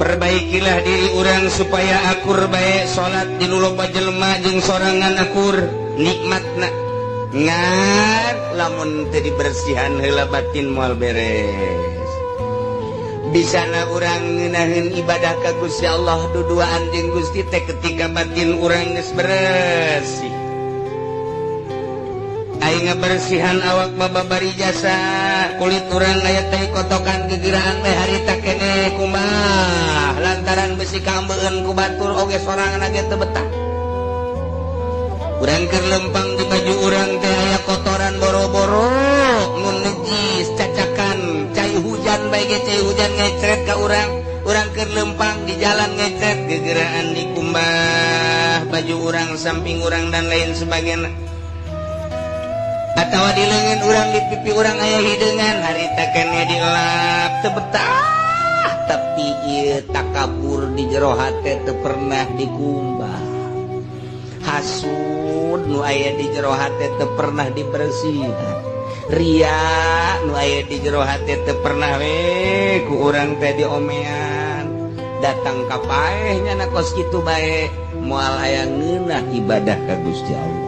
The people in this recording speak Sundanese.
Perbaikilah diri urang supaya akur bae. Salat di nu loba jelema jeung sorangan akur nikmatna, ngan lamun teu dibersihan heula batin moal beres. Bisana urang ngeunaheun ibadah ka Gusti Allah, duduaan jeung Gusti teh ketika batin urang geus bersih. Aing ngabersihan awak babari jasa kulit urang aya teh kotokan, gegeraan we harita keneh kumaha, lantaran besi kaambeun ku batur oge sorangan ge teu betah. Urang keur lempang, di baju urang teh aya kotoran boro-boro nu najis, cacakan cai hujan bae ge, cai hujan ngecret ka urang. Urang keur lempang di jalan ngecret, gegeraan dikumbah baju urang, samping urang, dan lain sebagainya. Atau di lengan urang, di pipi urang aya hideungan, harita keneh dilap teu betah. Tapi ieu takabur di jero hate teu pernah dikumbah, hasud nu aya di jero hate teu pernah dibersihan, ria nu aya di jero hate teu pernah we ku urang teh diomean. Datang ka paeh nya kos kitu bae, moal aya ngeunah ibadah ka Gusti Allah.